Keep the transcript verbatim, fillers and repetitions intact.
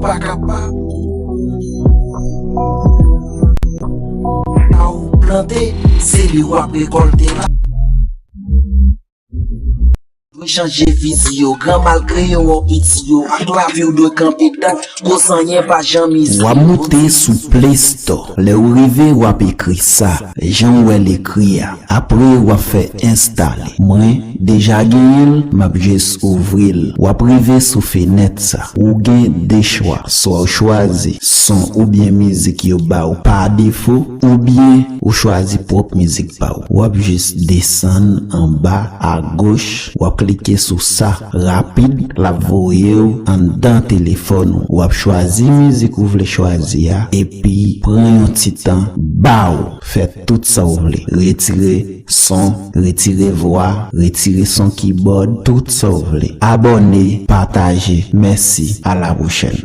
Pa kapab. Sa ou plante, se li w ap rekòlte la. Dwe chanje fizi yo, gran malgre yo wè w piti yo, ak lavi w dwe kanpe dat, koz anyen pa janm izi. W ap moute sou Play Store. Lè w rive, w ap ekri sa, jan w wè l ekri a. Apre, w ap fè enstale. Mwen deja genyen l, m ap jis ouvri l. W ap rive sou fenèt sa. Ou gen de chwa. Swa w chwazi son oubyen mizik yo ba w pa defo, oubyen ou chwazi pwòp mizik pa w. W ap jis desann anba agoch, w ap klike sou sa rapid, l ap voye w anndan telefòn ou. W ap chwazi mizik ou vle chwazi a, epi pran yon ti tan, baw, fè tout sa w vle. Retire son, retire vwa, retire son kibòd, tout sa w vle. Abòne, pataje. Mèsi, a la pwochèn.